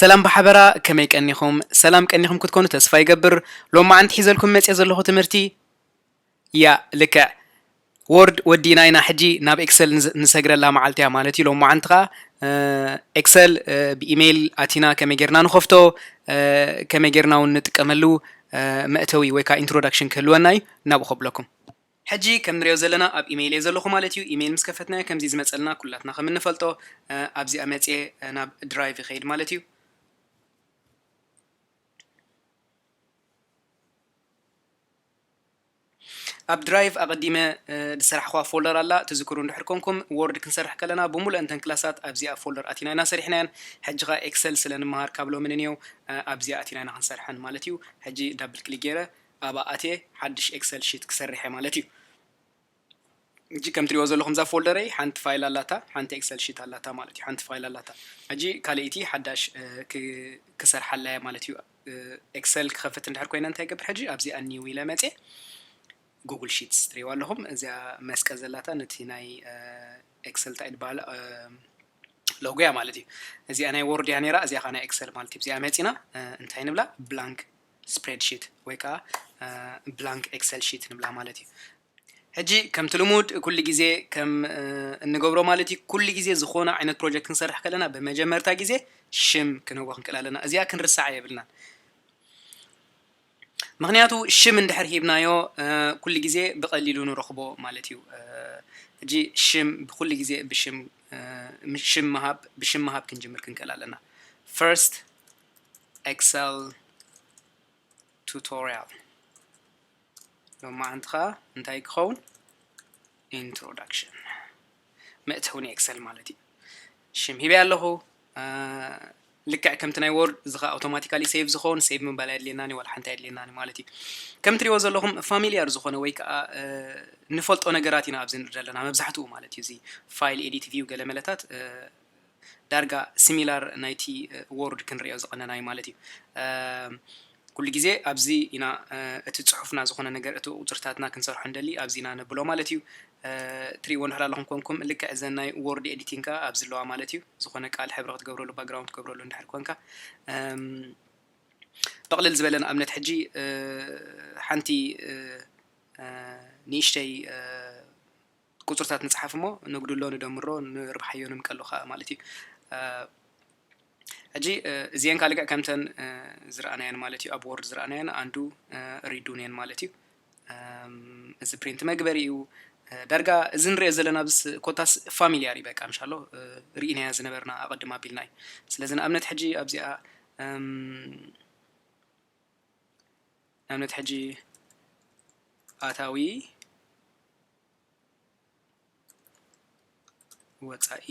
ሰላም ብሓበራ፣ ከመይ ቀኒኹም? ሰላም ቀኒኹም ክትኮኑ ተስፋ ይገብር። ሎማዓንቲ ሒዘልኩም መፅየ ዘለኹ ትምህርቲ፣ ያ፣ ልክዕ፣ ወርድ ወዲእና ኢና፣ ሕጂ ናብ ኤክሰል ንዝ-፣ ንሰግረላ መዓልቲ እያ ማለት እዩ። ሎማዓንቲ ኸዓ፣ እ፣ ኤክሰል፣ እ፣ ብኢሜይል ኣቲና ከመይ ጌርና ንኸፍቶ፣ እ፣ ከመይ ጌርና እውን ንጥቀመሉ፣ እ፣ መእተዊ ወይ ከዓ ኢንትሮዳክሽን ክህልወና እዩ። ናብኡ ከብለኩም። ሕጂ ከም ንሪኦ ዘለና ኣብ ኢሜይል እየ ዘለኹ ማለት እዩ። ኢሜይል ምስ ከፈትናዮ ከምዚ ዝመፀልና ኩላትና ከም እንፈልጦ፣ እ፣ ኣብዚኣ መፅየ፣ እ፣ ናብ ድራይቭ ይኸይድ ማለት እዩ። ኣብ ድራይቭ ኣቐዲመ፣ እ፣ ዝሰራሕኹዋ ፎልደር ኣላ። ትዝክሩ እንድሕር ኮንኩም፣ ወርድ ክንሰርሕ ከለና ብምሉእ እንተን ክላሳት ኣብዚኣ ፎልደር ኣቲና ኢና ሰሪሕናየን። ሕጂ ኸኣ ኤክሰል ስለ ንምሃር ካብ ሎሚ ንንየው፣ እ፣ ኣብዚኣ ኣቲና ኢና ክንሰርሐን ማለት እዩ። ሕጂ ዳብል ክሊክ ገይረ ኣብኣ ኣትየ ሓድሽ ኤክሰል ሺት ክሰርሕ እየ ማለት እዩ። ሕጂ ከም ትሪእዎ ዘለኹም እዛ ፎልደረይ ሓንቲ ፋይል ኣላታ፣ ሓንቲ ኤክሰል ሺት ኣላታ ማለት እዩ። ሓንቲ ፋይል ኣላታ። ሕጂ ካልኣይቲ ሓዳሽ፣ እ፣ ክ-፣ ክሰርሓላ እየ ማለት እዩ። እ፣ ኤክሰል ክኸፍት እንድሕር ኮይነ እንታይ ይገብር ሕጂ? ኣብዚኣ ኒው ኢለ መፅየ። ጉግል ሺትስ ትሪእዋ ኣለኹም። እዚኣ መስቀል ዘላታ ነቲ ናይ፣ እ፣ ኤክሰል እንታይ ዝበሃል፣ እ፣ ሎጎ እያ ማለት እዩ። እዚኣ ናይ ወርድ እያ ነይራ፣ እዚኣ ኸዓ ናይ ኤክሰል ማለት እዩ። እዚኣ መፂና፣ እ፣ እንታይ ንብላ? ብላንክ ስፕሬድሺት ወይ ከዓ፣ እ፣ ብላንክ ኤክሰል ሺት ንብላ ማለት እዩ። ሕጂ ከምቲ ልሙድ ኩሉ ግዜ ከም፣ እ፣ እንገብሮ ማለት እዩ፣ ኩሉ ግዜ ዝኾነ ዓይነት ፕሮጀክት ክንሰርሕ ከለና ብመጀመርታ ግዜ ሽም ክንህቦ ክንክእል ኣለና። እዚኣ ክንርሳዓ የብልናን። ምኽንያቱ ሽም እንድሕር ሂብናዮ፣ እ፣ ኩሉ ግዜ ብቐሊሉ ንረኽቦ ማለት እዩ። እ፣ ሕጂ ሽም ብኩሉ ግዜ ብሽም፣ እ፣ ሽም ምሃብ፣ ብሽም ምሃብ ክንጅምር ክንክእል ኣለና። ፈርስት ኤክሰል ቱቶሪያል ሎማዓንቲ ኸዓ እንታይ ክኸውን? ኢንትሮዳክሽን፣ መእተዊ ናይ ኤክሰል ማለት እዩ። ሽም ሂበ ኣለኹ። እ፣ ልክዕ ከምቲ ናይ ወርድ እዚ ኸዓ ኣውቶማቲካሊ ሴቭ ዝኸውን፣ ሴቭ ምባል ኣየድልየናን እዩ፣ ዋላ ሓንቲ ኣየድልየናን እዩ ማለት እዩ። ከም ትሪእዎ ዘለኹም ፋሚሊያር ዝኾነ ወይ ከዓ፣ እ፣ ንፈልጦ ነገራት ኢና ኣብዚ ንርኢ ዘለና መብዛሕትኡ ማለት እዩ። እዚ ፋይል ኤዲት ቪው ገለ መለታት፣ እ፣ ዳርጋ ሲሚላር ናይቲ፣ እ፣ ወርድ ክንሪኦ ዝቐነና እዩ ማለት እዩ። እ፣ ኩሉ ግዜ ኣብዚ ኢና፣ እ፣ እቲ ጽሑፍና ዝኾነ ነገር፣ እቲ ቁጽርታትና ክንሰርሖ እንደሊ ኣብዚ ኢና ነብሎ ማለት እዩ። እ፣ ትሪእዎ እንድሕር ኣለኹም ኮንኩም ልክዕ እዘን ናይ ወርድ ኤዲቲንግ ከኣ ኣብዚ ኣለዋ ማለት እዩ። ዝኾነ ቃል ሕብሪ ክትገብረሉ፣ ባክግራውንድ ክትገብረሉ እንድሕር ኮንካ፣ እም፣ ብቕልል ዝበለ ንኣብነት ሕጂ፣ እ፣ ሓንቲ፣ እ፣ እ፣ ንእሽተይ፣ እ፣ ቁጽርታት ንጽሓፍ እሞ ነጉድሎ፣ ንደምሮ፣ ንርብሓዮ፣ ንምቀሎ ከኣ ማለት እዩ። እ፣ ሕጂ፣ እ፣ እዚኤን ከኣ ልክዕ ከምተን፣ እ፣ ዝረኣናየን ማለት እዩ፣ ኣብ ወርድ ዝረኣናየን ኣንዱ፣ እ፣ ሪዱን እየን ማለት እዩ። እም፣ እዚ ፕሪንት መግበሪ እዩ። እ፣ ዳርጋ እዚ ንሪኦ ዘለና ኣብዚ ስ-፣ ኮታስ ፋሚሊያር እዩ፣ በቃ፣ ምሻሎ፣ እ፣ ርኢናያ ዝነበርና ኣቐድም ኣቢልና እዩ። ስለዚ ንኣብነት ሕጂ ኣብዚኣ፣ እም፣ ንኣብነት ሕጂ ኣታዊ ወፃኢ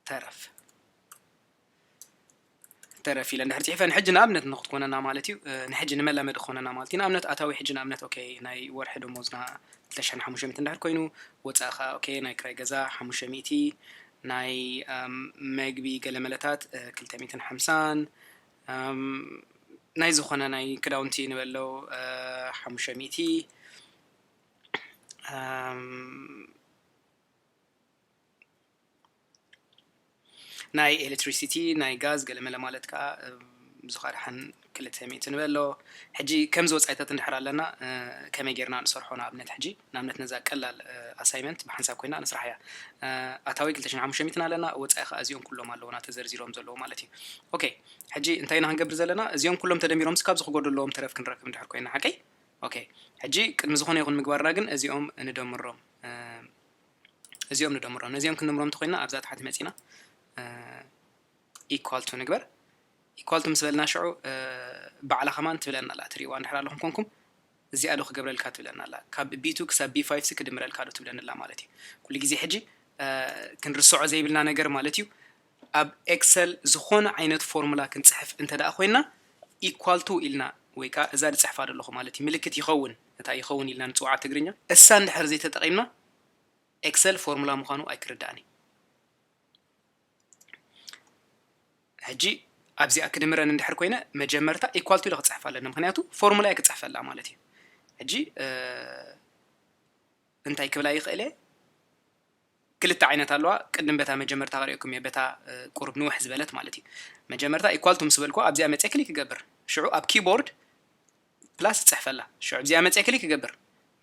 ተረፍ፣ ተረፍ ኢለ እንድሕር ፅሒፈ ንሕጂ ንኣብነት ንክትኮነና ማለት እዩ። እ፣ ንሕጂ ንመላመዲ ክኾነና ማለት እዩ። ንኣብነት ኣታዊ ሕጂ ንኣብነት ኦኬ ናይ ወርሒ ደሞዝና ክልተ ሽሕን ሓሙሽተ ሚእትን እንድሕር ኮይኑ፣ ወፃኢ ከዓ ኦኬ ናይ ክራይ ገዛ ሓሙሽተ ሚእቲ፣ ናይ፣ እም፣ መግቢ ገለ መለታት፣ እ፣ ክልተ ሚእትን ሓምሳን፣ እም፣ ናይ ዝኾነ ናይ ክዳውንቲ ንበለው፣ እ፣ ሓሙሽተ ሚእቲ፣ እም፣ ናይ ኤሌክትሪሲቲ፣ ናይ ጋዝ ገለመለ ማለት ከዓ፣ እም፣ ዝኸርሐን ክልተ ሚእቲ ንበሎ። ሕጂ ከምዚ ወፃኢታት እንድሕር ኣለና፣ እ፣ ከመይ ጌርና ንሰርሖ? ንኣብነት ሕጂ፣ ንኣብነት ነዛ ቀላል፣ እ፣ ኣሳይመንት ብሓንሳብ ኮይና ንስራሕ እያ። እ፣ ኣታዊ ክልተ ሽሕን ሓሙሽተ ሚእትን ኣለና፣ ወፃኢ ከዓ እዚኦም ኩሎም ኣለውና ተዘርዚሮም ዘለዉ ማለት እዩ። ኦኬ፣ ሕጂ እንታይ ኢና ክንገብር ዘለና? እዚኦም ኩሎም ተደሚሮምስ ካብዚ ክጎድለዎም ተረፍ ክንረክብ እንድሕር ኮይና ሓቀይ? ኦኬ፣ ሕጂ ቅድሚ ዝኾነ ይኹን ምግባርና ግን እዚኦም ንደምሮም፣ እ፣ እዚኦም ንደምሮም። ነዚኦም ክንድምሮም እንተኮይና ኣብዛ ታሕቲ መፂና፣ እ፣ ኢኳል ቱ ንግበር። ኢኳል ቱ ምስ በልና ሽዑ፣ እ፣ ባዕላ ከማን ትብለና ኣላ። ትሪእዋ እንድሕር ኣለኹም ኮንኩም፣ እዚኣ ዶ ክገብረልካ ትብለና ኣላ። ካብ ቢ ቱ ክሳብ ቢ ፋይቭ ሲ ክድምረልካ ዶ ትብለኒ ኣላ ማለት እዩ። ኩሉ ግዜ ሕጂ፣ እ፣ ክንርስዖ ዘይብልና ነገር ማለት እዩ፣ ኣብ ኤክሰል ዝኾነ ዓይነት ፎርሙላ ክንፅሕፍ እንተ ደኣ ኮይና፣ ኢኳል ቱ ኢልና ወይ ከዓ እዛ ዝፅሕፋ ዘለኹ ማለት እዩ፣ ምልክት ይኸውን፣ እታ ይኸውን ኢልና ንፅውዓ ትግርኛ፣ እሳ እንድሕር ዘይተጠቒምና ኤክሰል ፎርሙላ ምዃኑ ኣይክርዳእን እዩ። ሕጂ ኣብዚኣ ክድምረን እንድሕር ኮይነ መጀመርታ ኢኳል ቱ ኢለ ክፅሕፍ ኣለኒ፣ ምኽንያቱ ፎርሙላ እየ ክፅሕፈላ ማለት እዩ። ሕጂ፣ እ፣ እንታይ ክብላ ይኽእል እየ? ክልተ ዓይነት ኣለዋ። ቅድም በታ መጀመርታ ክርእየኩም እየ፣ በታ ቁርብ ንውሕ ዝበለት ማለት እዩ። መጀመርታ equal to ምስ በልኩ ኣብዚኣ መፅየ ክሊክ ክገብር፣ ሽዑ ኣብ ኪቦርድ ፕላስ እፅሕፈላ። ሽዑ ኣብዚኣ መፅየ ክሊክ ክገብር፣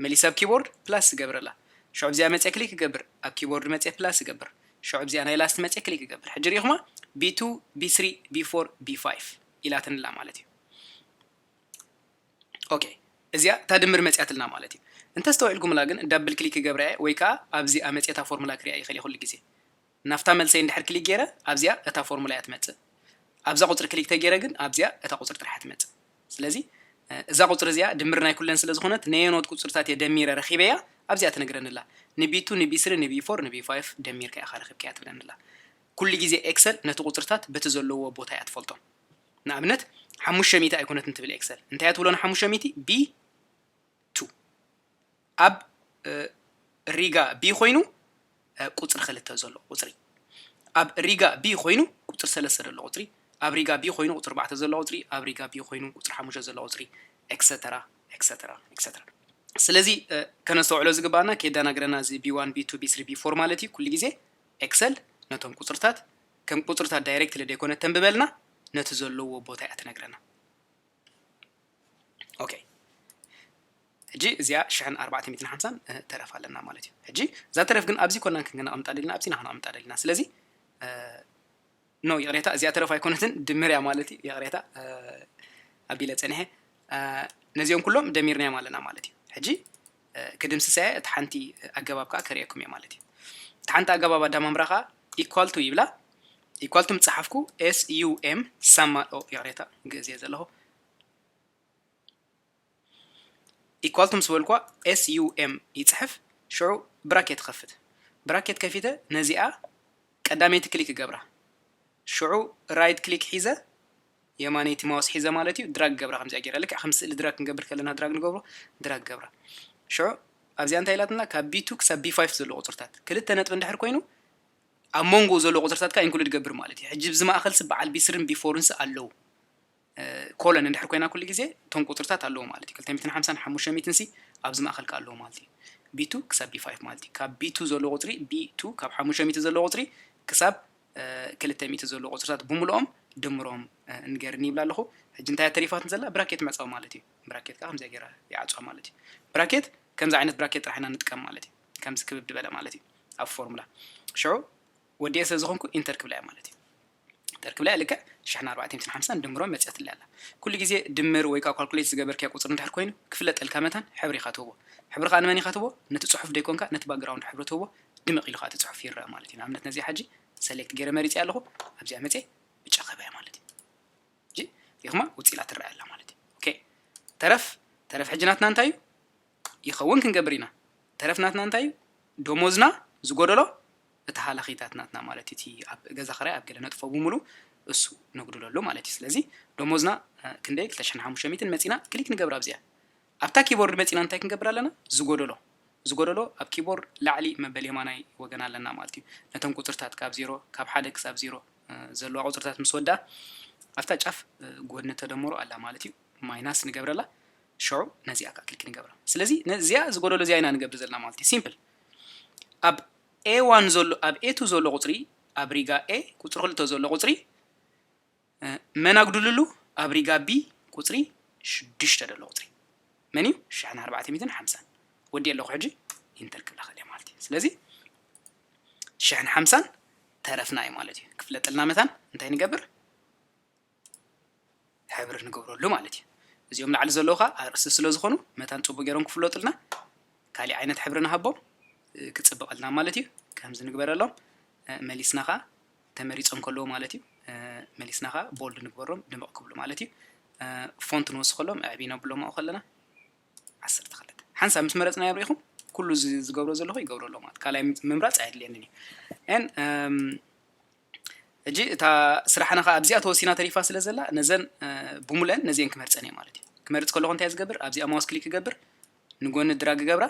መሊሰ ኣብ ኪቦርድ ፕላስ ዝገብረላ። ሽዑ ኣብዚኣ መፅየ ክሊክ ክገብር፣ ኣብ ኪቦርድ መፅየ ፕላስ ዝገብር። ሽዑ ኣብዚኣ ናይ ላስት መፅየ ክሊክ ክገብር። ሕጂ ርኢኹማ፣ ቢ ቱ፣ ቢ ስሪ፣ ቢ ፎር፣ ቢ ፋይቭ ኢላትንላ ማለት እዩ። ኦኬ፣ እዚኣ እታ ድምር መፅያትልና ማለት እዩ። እንተስተውዒልኩምላ ግን ዳብል ክሊክ ክገብራ እየ ወይ ከዓ ኣብዚኣ መፅየ እታ ፎርሙላ ክሪኣ ይኽእል እየ ኩሉ ግዜ። ናብታ መልሰይ እንድሕር ክሊክ ገይረ ኣብዚኣ እታ ፎርሙላ እያ ትመፅእ። ኣብዛ ቁፅሪ ክሊክ ተገይረ ግን ኣብዚኣ እታ ቁፅሪ ጥራሕ እያ ትመፅእ። ስለዚ እዛ ቁፅሪ እዚኣ ድምር ናይ ኩለን ስለ ዝኾነት ነየኖት ቁፅርታት እየ ደሚረ ረኺበያ ኣብዚኣ ትነግረንላ። ንቢ ቱ፣ ንቢ ስሪ፣ ንቢ ፎር፣ ንቢ ፋይቭ ደሚርካ ኢኻ ረኺብካያ ትብለንላ። ኩሉ ግዜ ኤክሰል ነቲ ቁፅርታት በቲ ዘለዎ ቦታ እያ ትፈልጦ። ንኣብነት ሓሙሽተ ሚእቲ ኣይኮነትን ትብል ኤክሰል። እንታይ እያ ትብሎ ንሓሙሽተ ሚእቲ? ቢ ቱ። ኣብ ሪጋ ቢ ኮይኑ ቁፅሪ ክልተ ዘሎ ቁፅሪ፣ ኣብ ሪጋ ቢ ኮይኑ ቁፅሪ ሰለስተ ዘሎ ቁፅሪ፣ ኣብ ሪጋ ቢ ኮይኑ ቁፅሪ ኣርባዕተ ዘሎ ቁፅሪ፣ ኣብ ሪጋ ቢ ኮይኑ ቁፅሪ ሓሙሽተ ዘሎ ቁፅሪ፣ ኤክሰተራ ኤክሰተራ ኤክሰተራ። ስለዚ ከነስተውዕሎ ዝግባኣና ከየዳናግረና እዚ ቢ ዋን፣ ቢ ቱ፣ ቢ ስሪ፣ ቢ ፎር ማለት እዩ። ኩሉ ግዜ ኤክሰል ነቶም ቁፅርታት ከም ቁፅርታት ዳይሬክትሊ ዘይኮነ ተንብበልና፣ ነቲ ዘለዎ ቦታ እያ ትነግረና። ኦኬ፣ ሕጂ እዚኣ ሽሕን ኣርባዕተ ሚእትን ሓምሳን ተረፍ ኣለና ማለት እዩ። ሕጂ እዛ ተረፍ ግን ኣብዚ ኮናን ክንነቐምጣ ደሊና፣ ኣብዚ ኢና ክነቐምጣ ደሊና። ስለዚ ኖ፣ ይቕሬታ፣ እዚኣ ተረፍ ኣይኮነትን፣ ድምር እያ ማለት እዩ። ይቕሬታ ኣቢለ ጸኒሐ። ነዚኦም ኩሎም ደሚርናዮም ኣለና ማለት እዩ። ሕጂ ክድምስሰያ እቲ ሓንቲ ኣገባብ ከዓ ከርእየኩም እየ ማለት እዩ። እቲ ሓንቲ ኣገባብ ኣዳማምራ ከዓ ኢኳል ቱ ይብላ። ኢኳል ቱ ምጽሓፍኩ ኤስ ዩ ኤም ሳማ፣ ኦ፣ ይቕሬታ፣ ግእዝ እየ ዘለኹ። ኢኳል ቱ ምስ በልኳ ኤስ ዩ ኤም ይጽሕፍ፣ ሽዑ ብራኬት ከፍት። ብራኬት ከፊተ ነዚኣ ቀዳመይቲ ክሊክ ገብራ። ሽዑ ራይት ክሊክ ሒዘ፣ የማነይቲ ማውስ ሒዘ ማለት እዩ፣ ድራግ ገብራ። ከምዚኣ ገይረ፣ ልክዕ ከም ስእሊ ድራግ ክንገብር ከለና ድራግ ንገብሮ፣ ድራግ ገብራ። ሽዑ ኣብዚኣ እንታይ ኢላትና? ካብ ቢ ቱ ክሳብ ቢ ፋይቭ ዘሎ ቁፅርታት ክልተ ነጥቢ እንድሕር ኮይኑ ኣብ መንጎ ዘሎ ቁፅርታት ከዓ ኢንክሉድ ገብር ማለት እዩ። ሕጂ ብዚ ማእኸል ሲ በዓል ቢ ስሪን ቢ ፎርን ሲ ኣለዉ። ኮለን እንድሕር ኮይና ኩሉ ግዜ እቶም ቁፅርታት ኣለዉ ማለት እዩ። ክልተ ሚእትን ሓምሳን ሓሙሽተ ሚእትን ሲ ኣብዚ ማእኸል ከዓ ኣለዉ ማለት እዩ። ቢ ቱ ክሳብ ቢ ፋይቭ ማለት እዩ። ካብ ቢ ቱ ዘሎ ቁፅሪ፣ ቢ ቱ ካብ ሓሙሽተ ሚእቲ ዘሎ ቁፅሪ ክሳብ ክልተ ሚእቲ ዘሎ ቁፅርታት ብምልኦም ድምሮም ንገርኒ ይብላ ኣለኹ። ሕጂ እንታይ እያ ተሪፋትን ዘላ? ብራኬት ምዕፃው ማለት እዩ። ብራኬት ከዓ ከምዚኣ ገይራ ይዓፅዋ ማለት እዩ። ብራኬት ከምዚ ዓይነት ብራኬት ጥራሕ ኢና ንጥቀም ማለት እዩ። ከምዚ ክብብ ዝበለ ማለት እዩ ኣብ ፎርሙላ። ሽዑ ወዲኤ ስለ ዝኾንኩ ኢንተር ክብላ እየ ማለት እዩ። ኢንተር ክብላ እየ፣ ልክዕ ሽሕን ኣርባዕተ ሚእትን ሓምሳን ድምሮም መፅያትለይ ኣላ። ኩሉ ግዜ ድምር ወይ ከዓ ካልኩሌት ዝገበርካዮ ቁፅሪ እንድሕር ኮይኑ ክፍለጠልካ መታን ሕብሪ ኢኻ ትህቦ። ሕብሪ ከዓ ንመን ኢኻ ትህቦ? ነቲ ፅሑፍ ደይኮንካ ነቲ ባክግራውንድ ሕብሪ ትህቦ። ድምቕ ኢሉ ከዓ እቲ ፅሑፍ ይረአ ማለት እዩ። ንኣብነት ነዚኣ ሕጂ ሰሌክት ገይረ መሪፀ ኣለኹ። ኣብዚኣ መፅየ ብጫ ከበያ ማለት እዩ። ሕጂ ሪኢኹማ ውፅእ ኢላ ትረአ ኣላ ማለት እዩ። ኦኬ፣ ተረፍ፣ ተረፍ ሕጂ ናትና እንታይ እዩ? ይኸውን ክንገብር ኢና። ተረፍ ናትና እንታይ እዩ? ደሞዝና ዝጎደሎ እቲ ሃለኺታት ናትና ማለት እቲ ኣብ ገዛ ክራይ ኣብ ገለ ነጥፎ ብምሉ እሱ ነጉድለሉ ማለት እዩ። ስለዚ ደሞዝና ክንደይ? ክልተ ሽሕን ሓሙሽተ ሚእትን መፂና ክሊክ ንገብር ኣብዚኣ። ኣብታ ኪቦርድ መፂና እንታይ ክንገብር ኣለና? ዝጎደሎ፣ ዝጎደሎ ኣብ ኪቦርድ ላዕሊ መበል የማናይ ወገን ኣለና ማለት እዩ። ነቶም ቁፅርታት ካብ ዜሮ፣ ካብ ሓደ ክሳብ ዜሮ ዘለዋ ቁፅርታት ምስ ወድኣ ኣብታ ጫፍ ጎድኒ ተደምሮ ኣላ ማለት እዩ። ማይናስ ንገብረላ። ሽዑ ነዚኣ ከዓ ክሊክ ንገብራ። ስለዚ ነዚኣ ዝጎደሎ እዚኣ ኢና ንገብር ዘለና ማለት እዩ። ሲምፕል። ኣብ ኤ ዋን ዘሎ፣ ኣብ ኤ ቱ ዘሎ ቁፅሪ፣ ኣብ ሪጋ ኤ ቁፅሪ ክልተ ዘሎ ቁፅሪ መን ኣጉድልሉ? ኣብ ሪጋ ቢ ቁፅሪ ሽዱሽተ ዘሎ ቁፅሪ መን እዩ? ሽሕን ኣርባዕተ ሚእትን ሓምሳን። ወዲኤ ኣለኹ ሕጂ ኢንተር ክብላ ከልየ ማለት እዩ። ስለዚ ሽሕን ሓምሳን ተረፍና እዩ ማለት እዩ። ክፍለጠልና መታን እንታይ ንገብር? ሕብሪ ንገብረሉ ማለት እዩ። እዚኦም ላዕሊ ዘለዉ ከዓ ኣርእስቲ ስለ ዝኾኑ መታን ፅቡቅ ገይሮም ክፍለጡልና ካሊእ ዓይነት ሕብሪ ንሃቦም፣ ክፅብቐልና ማለት እዩ። ከምዚ ንግበረሎም። መሊስና ከዓ ተመሪፆም ከለዉ ማለት እዩ። መሊስና ከዓ ቦልድ ንግበሮም፣ ድምቕ ክብሉ ማለት እዩ። ፎንት ንወስኸሎም፣ ኣዕቢ ነብሎም ኣብኡ ከለና ዓሰርተ ክልተ። ሓንሳብ ምስ መረፅናዮም ርኢኹም ኩሉ እዚ ዝገብሮ ዘለኹ ይገብሮ ኣለኹ ማለት፣ ካልኣይ ምምራፅ ኣየድልየንን እዩ። And ሕጂ እታ ስራሕና ከዓ ኣብዚኣ ተወሲና ተሪፋ ስለ ዘላ ነዘን ብሙሉአን ነዚአን ክመርፀን እየ ማለት እዩ። ክመርፅ ከለኹ እንታይ ዝገብር? ኣብዚኣ ማውስ ክሊክ ክገብር፣ ንጎኒ ድራግ ገብራ፣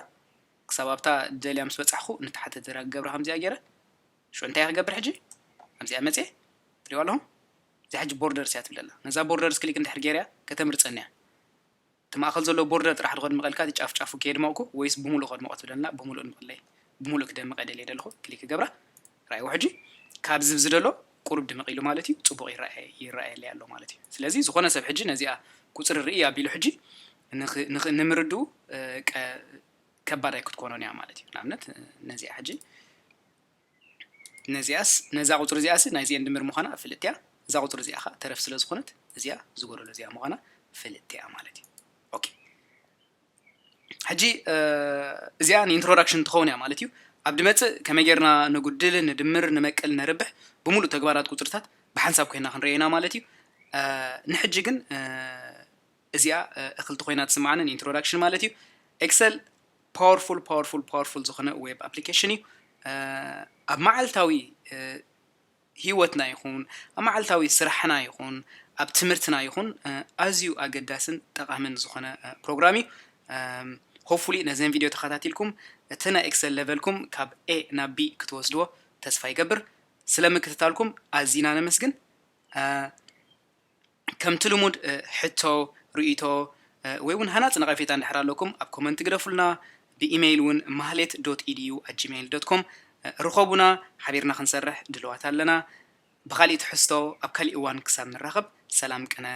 ክሳብ ኣብታ ደልያ ምስ በፃሕኹ ንታሕቲ ድራግ ገብራ ከምዚኣ ገይረ። ሽዑ እንታይ ክገብር ሕጂ? ኣብዚኣ መፅየ፣ ትሪእዋ ኣለኹም? እዚኣ ሕጂ ቦርደርስ እያ ትብለና። ነዛ ቦርደርስ ክሊክ እንድሕር ገይረያ ከተምርፀኒ እያ። እቲ ማእኸል ዘሎ ቦርደር ጥራሕ ዶ ከድምቐልካ፣ እቲ ጫፍ ጫፉ ከየድመቕኩ፣ ወይስ ብምሉእ ከድምቖ ትብለና? ብምሉእ ድምቕለይ። ብምሉእ ክደምቕ እየ ደልየ ዘለኹ። ክሊክ ክገብራ። ራእይዎ ሕጂ ካብዚ ብዚ ዘሎ ቁሩብ ድምቕ ኢሉ ማለት እዩ። ጽቡቕ ይረኣየ-፣ ይረኣየለይ ኣሎ ማለት እዩ። ስለዚ ዝኾነ ሰብ ሕጂ ነዚኣ ቁጽሪ ርኢ ኣቢሉ ሕጂ ንኽ-፣ ንኽ-፣ ንምርድኡ፣ እ፣ ቀ-፣ ከባድ ኣይክትኮኖን እያ ማለት እዩ። ንኣብነት ነዚኣ ሕጂ ነዚኣስ፣ ነዛ ቁጽሪ እዚኣስ ናይዚኤን ድምር ምዃና ፍልጥቲ እያ። እዛ ቁጽሪ እዚኣ ኸኣ ተረፍ ስለ ዝኾነት እዚኣ ዝጎደሎ እዚኣ ምዃና ፍልጥቲ እያ ማለት እዩ። ኦኬ። ሕጂ፣ እ፣ እዚኣ ንኢንትሮዳክሽን ትኸውን እያ ማለት እዩ። ኣብ ድመጽእ ከመይ ጌርና ንጉድል፣ ንድምር፣ ንመቅል፣ ነርብሕ ብምሉእ ተግባራት ቁጽርታት ብሓንሳብ ኮይና ክንርእየና ማለት እዩ። እ፣ ንሕጂ ግን፣ እ፣ እዚኣ፣ እ፣ እኽልቲ ኮይና ትስምዓኒ ንኢንትሮዳክሽን ማለት እዩ። ኤክሰል ፓወርፉል፣ ፓወርፉል፣ ፓወርፉል ዝኾነ ዌብ ኣፕሊኬሽን እዩ። እ፣ ኣብ መዓልታዊ፣ እ፣ ህይወትና ይኹን፣ ኣብ መዓልታዊ ስራሕና ይኹን፣ ኣብ ትምህርትና ይኹን፣ እ፣ ኣዝዩ ኣገዳስን ጠቓምን ዝኾነ፣ እ፣ ፕሮግራም እዩ። እም፣ ሆፕፉሊ ነዘን ቪድዮ ተኸታቲልኩም እቲ ናይ ኤክሰል ለቨልኩም ካብ ኤ ናብ ቢ ክትወስድዎ ተስፋ ይገብር። ስለ ምክትታልኩም ኣዚና ነመስግን። እ፣ ከምቲ ልሙድ፣ እ፣ ሕቶ፣ ርእይቶ፣ እ፣ ወይ እውን ሃናጺ ነቐፌታ እንድሕር ኣለኩም ኣብ ኮመንት ግደፉልና። ብኢሜይል እውን ማህሌት ዶት ኢዲዩ ኣት ጂሜይል ዶት ኮም፣ እ፣ ርኸቡና። ሓቢርና ክንሰርሕ ድልዋት ኣለና። ብኻሊእ ትሕዝቶ ኣብ ካሊእ እዋን ክሳብ ንራኸብ ሰላም ቅነ